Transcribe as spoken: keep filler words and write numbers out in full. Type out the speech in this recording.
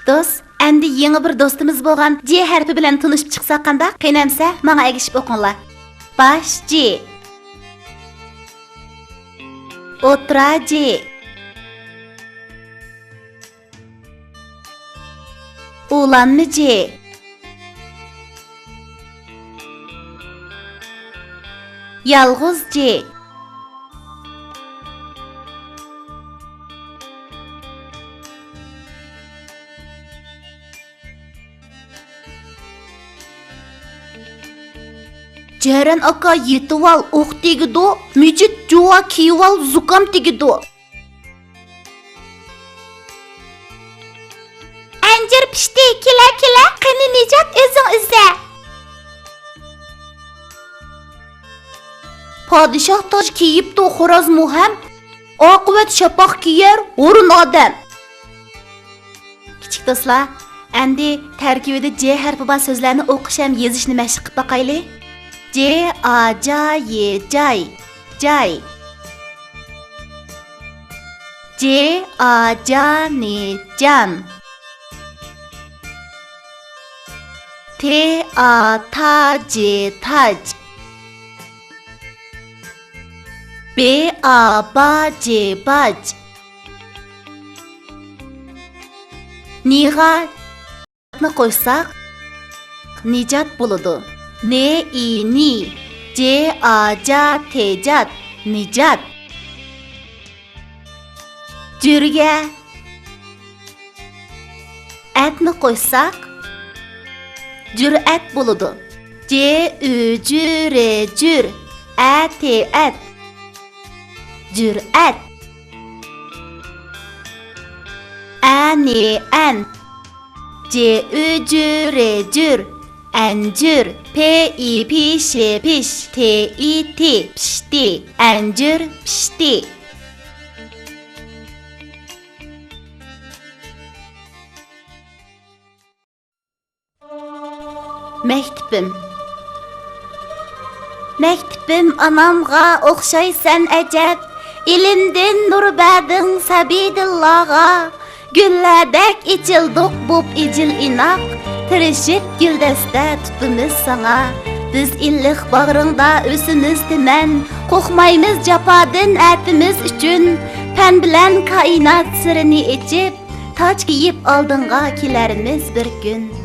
دوست، ئەمدى يېڭى بىر دوستىمىز بولغان جې ھەرپى بىلەن تونۇشۇپ چىقساق قانداق؟ قېنى ئەمسە، ماڭا ئەگىشىپ ئوقۇڭلار. باش جې. ئوتتۇرا جې. ئۇلانما جې. يالغۇز جې. جەرەن ئاكا يېتىۋال، ئوق تېگىدۇ، مىجىت جۇۋا كىيىۋال، زۇكام تېگىدۇ. ئەنجۈر پىشتى، كېلە، كېلە، قېنى نىجات، ئۆزۈڭ ئۈزە. پادىشاھ تاج كىيىپتۇ، خورازمۇ ھەم، ئاقىۋەت شاپاق كىيەر، ھۇرۇن ئادەم. كىچىك دوستلار، ئەمدى تەركىبىدە جې ھەرپى بار سۆزلەرنى ئوقۇش ھەم يېزىشنى مەشىق قىلىپ باقايلى. جې، ئا، جا، يې، جاي، جاي. جې، ئا، جا، نې، جان. تې، ئا، تا، جې، تاج. بې، ئا، با، جې، باج. نىغا نى قوشساق، نىجات بولىدۇ. نې، ئى، نى، جې، ئا، جا، تېجات، نىجات. جۈرگە ئەتنى قوشساق، جۈرئەت بولىدۇ. جې، ئۈ، جۈ، رې، جۈر، ئە، تې، ئەت. جۈرئەت. ئە، نې، ئەن. جې، ئۈ، جۈ، رې، جۈر. ئەنجۈر. پې، ئى، پې، شې، پېش. تې، ئى، تې، پىشتى. ئەنجۈر پىشتى. مەكتىپىم. مەكتىپىم ئانامغا ئوخشايسەن ئەجەب، ئىلىمدىن نۇر بەردىڭ سەبىيدىللاغا. گۈللەردەك ئېچىلدۇق بوپ ئىجىل ئىناق، تىرىشىپ گۈلدەستە تۇتىمىز ساڭا. بىز ئىللىق باغرىڭدا ئۆسىمىز تىمەن، قورقمايمىز جاپادىن ئەتىمىز ئۈچۈن. پەن بىلەن كائىنات سىرىنى ئېچىپ، تاج كىيىپ ئالدىڭغا كېلەرمىز بىر كۈن.